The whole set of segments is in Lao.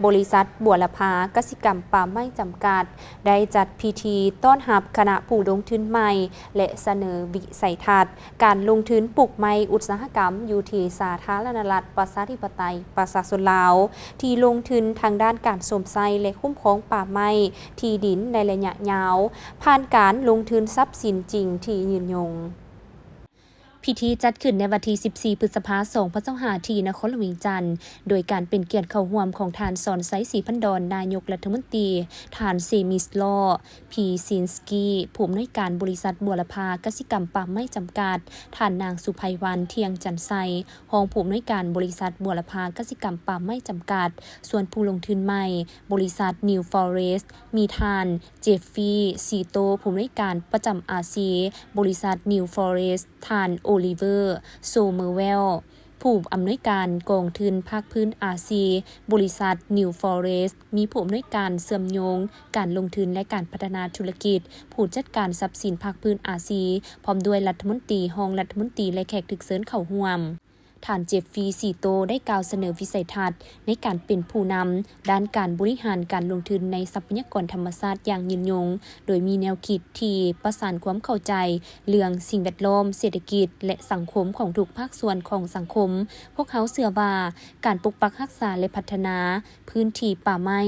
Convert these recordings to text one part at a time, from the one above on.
ບໍລິສັດບົວລະພາກະສິກຳປ່າໄມ້ຈຳກັດ ໄດ້ຈັດພິທີຕ້ອນຮັບຄະນະຜູ້ລົງທຶນໃໝ່ ແລະ ສະເໜີວິໄສທັດການລົງທຶນປູກໄມ້ອຸດສາຫະກຳ ຢູ່ທີ່ສາທາລະນະລັດ ປະຊາທິປະໄຕ ປະຊາຊົນລາວ ທີ່ລົງທຶນທາງດ້ານການຊົມໃຊ້ ແລະ ຄຸ້ມຄອງປ່າໄມ້ທີ່ດິນໃນໄລຍະຍາວ ຜ່ານການລົງທຶນຊັບສິນຈິງທີ່ຍືນຍົງ. ພິທີຈັດຂຶ້ນໃນວັນທີສິບສີ່ ພຶດສະພາ ສອງພັນຊາວຫ້າ ທີ່ນະຄອນຫຼວງວຽງຈັນ ໂດຍການເປັນກຽດເຂົ້າຮ່ວມຂອງທ່ານ ສອນໄຊ ສີພັນດອນ ນາຍົກລັດຖະມົນຕີ, ທ່ານ ເຊມິສ ລໍ ພີຊິນສກີ ຜູ້ອຳນວຍການບໍລິສັດບົວລະພາກະສິກຳປ່າໄມ້ຈຳກັດ, ທ່ານນາງ ສຸໄພວັນ ທ່ຽງຈັນໄຊ ຮອງຜູ້ອຳນວຍການບໍລິສັດບົວລະພາກະສິກຳປ່າໄມ້ຈຳກັດ, ສ່ວນຜູ້ລົງທຶນໃໝ່ ບໍລິສັດ ນິວ ຟໍເຣສ ມີທ່ານ ເຈຟຟີ ຊີໂຕ ຜູ້ອຳນວຍການປະຈຳອາຊີ ບໍລິສັດ ນິວ ຟໍເຣສ, ທ່ານ ໂອລິເວີ ໂຊເມີແວລ ຜູ້ອຳນວຍການກອງທຶນພາກພື້ນອາຊີ ບໍລິສັດ ນິວ ຟໍເຣສ, ມີຜູ້ອຳນວຍການເຊື່ອມໂຍງການລົງທຶນ ແລະ ການພັດທະນາທຸລະກິດ, ຜູ້ຈັດການຊັບສິນພາກພື້ນອາຊີ ພ້ອມດ້ວຍລັດຖະມົນຕີ, ຮອງລັດຖະມົນຕີ ແລະ ແຂກຖືກເຊີນເຂົ້າຮ່ວມ. ທ່ານ ເຈຟຟີ ຊີໂຕ ໄດ້ກ່າວສະເໜີວິໄສທັດໃນການເປັນຜູ້ນຳດ້ານການບໍລິຫານການລົງທຶນໃນຊັບພະຍາກອນທຳມະຊາດຢ່າງຍືນຍົງ, ໂດຍມີແນວຄິດທີ່ປະສານຄວາມເຂົ້າໃຈເລື່ອງສິ່ງແວດລ້ອມ, ເສດຖະກິດ ແລະ ສັງຄົມຂອງທຸກພາກສ່ວນຂອງສັງຄົມ. ພວກເຮົາເຊື່ອວ່າການປົກປັກຮັກສາ ແລະ ພັດທະນາພື້ນທີ່ປ່າໄມ້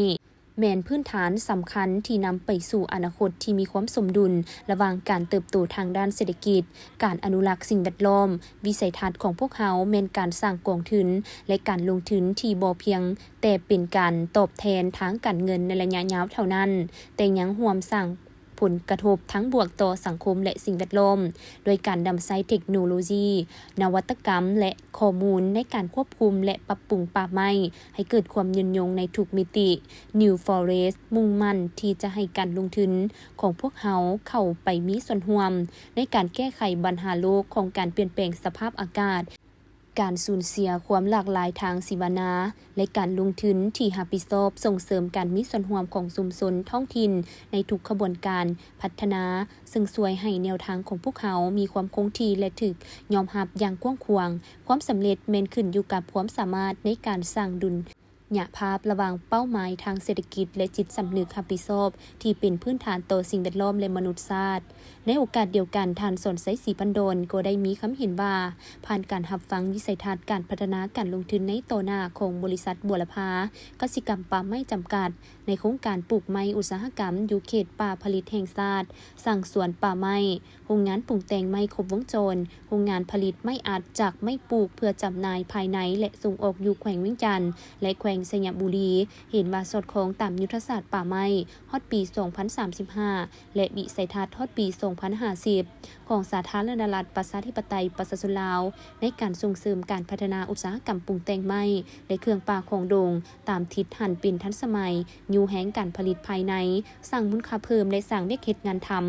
ແມ່ນພື້ນຖານສຳຄັນທີ່ນຳໄປສູ່ອະນາຄົດທີ່ມີຄວາມສົມດຸນລະຫວ່າງການເຕີບໂຕທາງດ້ານເສດຖະກິດ, ການອະນຸລັກສິ່ງແວດລ້ອມ. ວິໄສທັດຂອງພວກເຮົາແມ່ນການສ້າງກອງທຶນ ແລະ ການລົງທຶນທີ່ບໍ່ພຽງແຕ່ເປັນການຕອບແທນທາງການເງິນໃນໄລຍະຍາວເທົ່ານັ້ນ, ແຕ່ຍັງຮ່ວມສ້າງ ຜົນກະທົບທາງບວກຕໍ່ສັງຄົມ ແລະ ສິ່ງແວດລ້ອມ, ດ້ວຍການນຳໃຊ້ເທັກໂນໂລຢີ, ນະວັດຕະກຳ ແລະ ຂໍ້ມູນໃນການຄວບຄຸມ ແລະ ປັບປຸງປ່າໄມ້ໃຫ້ເກີດຄວາມຍືນຍົງໃນທຸກມິຕິ. ນິວ ຟໍເຣສ ມຸ່ງໝັ້ນທີ່ຈະໃຫ້ການລົງທຶນຂອງພວກເຮົາເຂົ້າໄປມີສ່ວນຮ່ວມໃນການແກ້ໄຂບັນຫາໂລກຂອງການປ່ຽນແປງສະພາບອາກາດ, ການສູນເສຍຄວາມຫຼາກຫຼາຍທາງຊີວະນາ ແລະ ການລົງທຶນທີ່ຮັບຜິດຊອບສົ່ງເສີມການມີສ່ວນຮ່ວມຂອງຊຸມຊົນທ້ອງຖິ່ນໃນທຸກຂະບວນການພັດທະນາ, ເຊິ່ງຊ່ວຍໃຫ້ແນວທາງຂອງພວກເຮົາມີຄວາມຄົງທີ່ ແລະ ຖືກຍອມຮັບຢ່າງກວ້າງຂວາງ. ຄວາມສຳເລັດແມ່ນຂຶ້ນຢູ່ກັບຄວາມສາມາດໃນການສ້າງດຸນ ຍະພາບລະຫວ່າງເປົ້າໝາຍທາງເສດຖະກິດ ແລະ ຈິດສຳນຶກຮັບຜິດຊອບທີ່ເປັນພື້ນຖານຕໍ່ສິ່ງແວດລ້ອມ ແລະ ມະນຸດຊາດ. ໃນໂອກາດດຽວກັນ, ທ່ານ ສອນໄຊ ສີພັນດອນ ກໍໄດ້ມີຄຳເຫັນວ່າ, ຜ່ານການຮັບຟັງວິໄສທັດການພັດທະນາການລົງທຶນໃນຕໍ່ໜ້າຂອງບໍລິສັດບົວລະພາກະສິກຳປ່າໄມ້ຈຳກັດ ໃນໂຄງການປູກໄມ້ອຸດສາຫະກຳຢູ່ເຂດປ່າຜະລິດແຫ່ງຊາດ, ສ້າງສວນປ່າໄມ້, ໂຮງງານປຸງແຕ່ງໄມ້ຄົບວົງຈອນ, ໂຮງງານຜະລິດໄມ້ອັດຈາກໄມ້ປູກເພື່ອຈຳໜ່າຍພາຍໃນ ແລະ ສົ່ງອອກຢູ່ແຂວງວຽງຈັນ ແລະ ແຂວງໄຊຍະບູລີ ເຫັນວ່າສອດຄ່ອງຕາມຍຸດທະສາດປ່າໄມ້ຮອດປີສອງພັນສາມສິບຫ້າ ແລະ ວິໄສທັດຮອດປີສອງພັນຫ້າສິບ ຂອງສາທາລະນະລັດ ປະຊາທິປະໄຕ ປະຊາຊົນລາວ ໃນການສົ່ງເສີມການພັດທະນາອຸດສາຫະກຳປຸງແຕ່ງໄມ້ ແລະ ເຄື່ອງປ່າຂອງດົງ ຕາມທິດຫັນເປັນທັນສະໄໝ, ຍູ້ແຮງການຜະລິດພາຍໃນ, ສ້າງມູນຄ່າເພີ່ມ ແລະ ສ້າງວຽກເຮັດງານທຳ.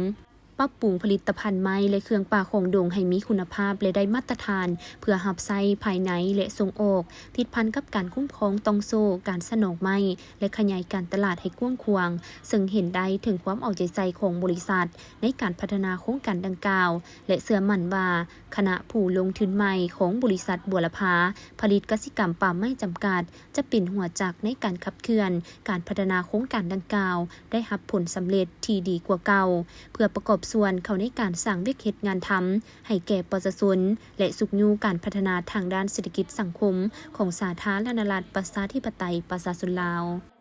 ປັບປຸງຜະລິດຕະພັນໄມ້ ແລະ ເຄື່ອງປ່າຂອງດົງໃຫ້ມີຄຸນນະພາບ ແລະ ໄດ້ມາດຕະຖານ ເພື່ອຮັບໃຊ້ພາຍໃນ ແລະ ສົ່ງອອກ, ຕິດພັນກັບການຄຸ້ມຄອງຕ່ອງໂສ້, ການສະໜອງໄມ້ ແລະ ຂະຫຍາຍການຕະຫຼາດໃຫ້ກວ້າງຂວາງ, ເຊິ່ງເຫັນໄດ້ເຖິງຄວາມເອົາໃຈໃສ່ຂອງບໍລິສັດໃນການພັດທະນາໂຄງການດັ່ງກ່າວ ແລະ ເຊື່ອໝັ້ນວ່າຄະນະຜູ້ລົງທຶນໃໝ່ຂອງບໍລິສັດບົວລະພາຜະລິດກະສິກຳປ່າໄມ້ຈຳກັດ ຈະເປັນຫົວຈັກໃນການຂັບເຄື່ອນການພັດທະນາໂຄງການດັ່ງກ່າວໄດ້ຮັບຜົນສຳເລັດທີ່ດີກວ່າເກົ່າ, ເພື່ອປະກອບສ່ວນເຂົ້າໃນການສ້າງວຽກເຮັດງານທຳໃຫ້ແກ່ປະຊາຊົນ ແລະ ຊຸກຍູ້ການພັດທະນາທາງດ້ານເສດຖະກິດສັງຄົມຂອງສາທາລະນະລັດ ປະຊາທິປະໄຕ ປະຊາຊົນລາວ.